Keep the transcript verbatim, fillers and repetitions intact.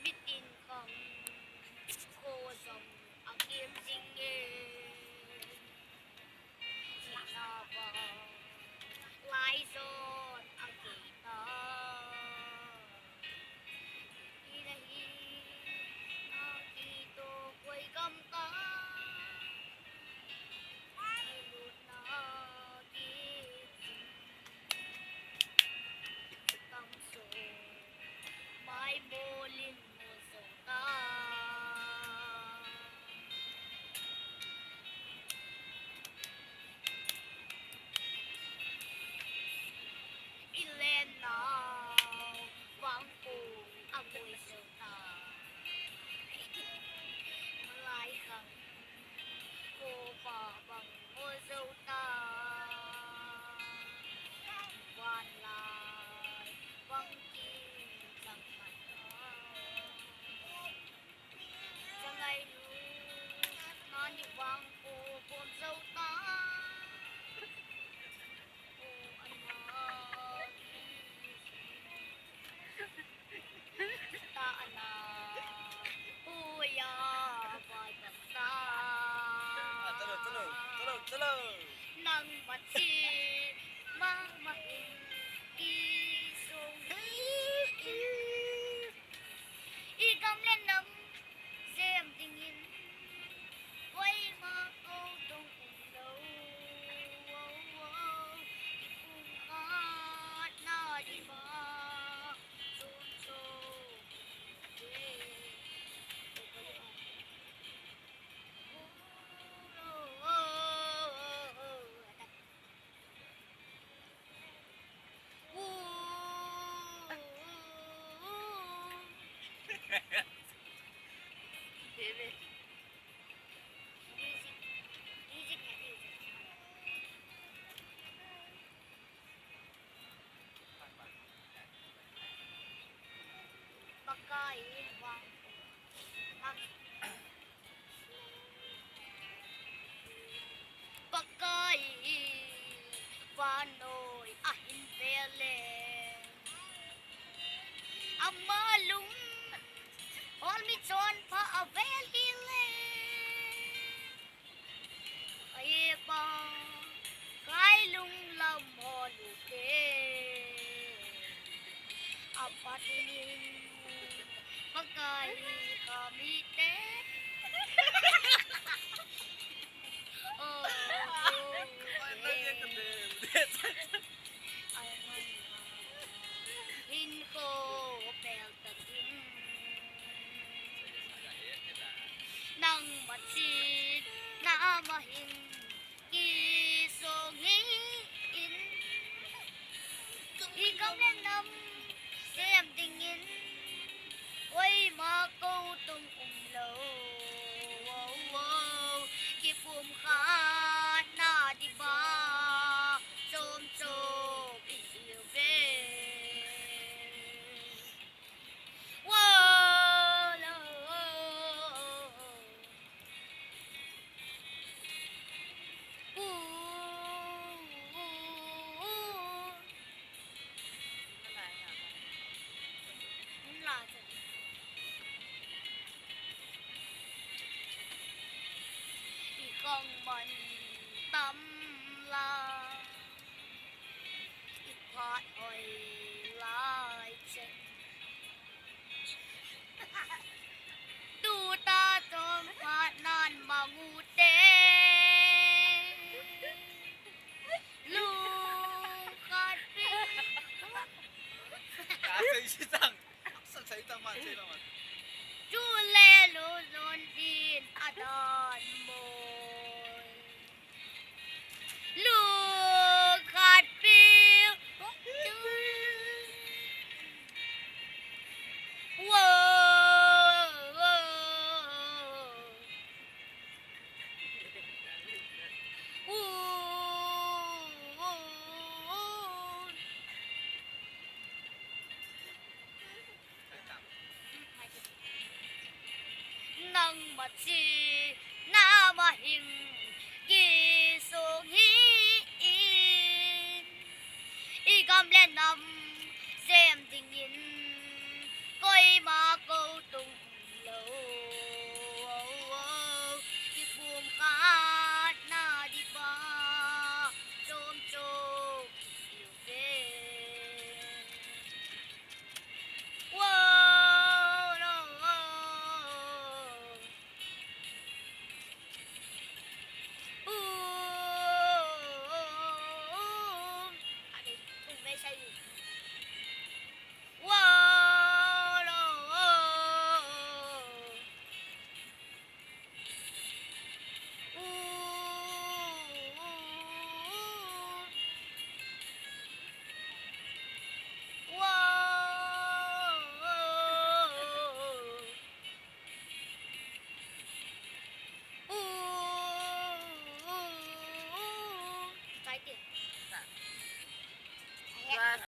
Tin kong ko jong a kim jing e. China ba lai zon a kei ta. Ina hi a ki to koi gam ta. Ai lut na ki jing. Tam so mai molin mo so ta. Ilen nau vang ko a moi so ta. Lai khang ko pa bang mo so ta. Van lai vang ki jang mai ta. Jangai nu, nani vang ko bom zo ta. O ana, ta ana, o ya, vai ta ta. Talo, talo, talo, talo. Nang mati, mama in, ki song in. I gam le nam sem dingin, koima kou tong um lou. I pumkhat na diuva chom chom in. Pakai in vang, Pakai in vannoi ahin vel e. Ama lung ol mi chonpha avel hile. Aye pa, kai lung lam hol u te. Apat in Pakai ka mi te. Oh, oh, oh. Ai man, hin ko pel ta ding. Nang ma chin, na ma hin, ki song hi in. I gam le nam sem dingin, koima kou tong um lou. Ki pumkhat na diuva chom chom in hiu ve. I kong man tam la, i phat hoi lai chen. Tuta chom phat nan mang u te. Lung khat pi. Ka sei si tang. Sa sei tang ma sei la ma. Chule lungdon din a dan moi. Lung khat pi. Whoa. Nang ma chin, na ma hing.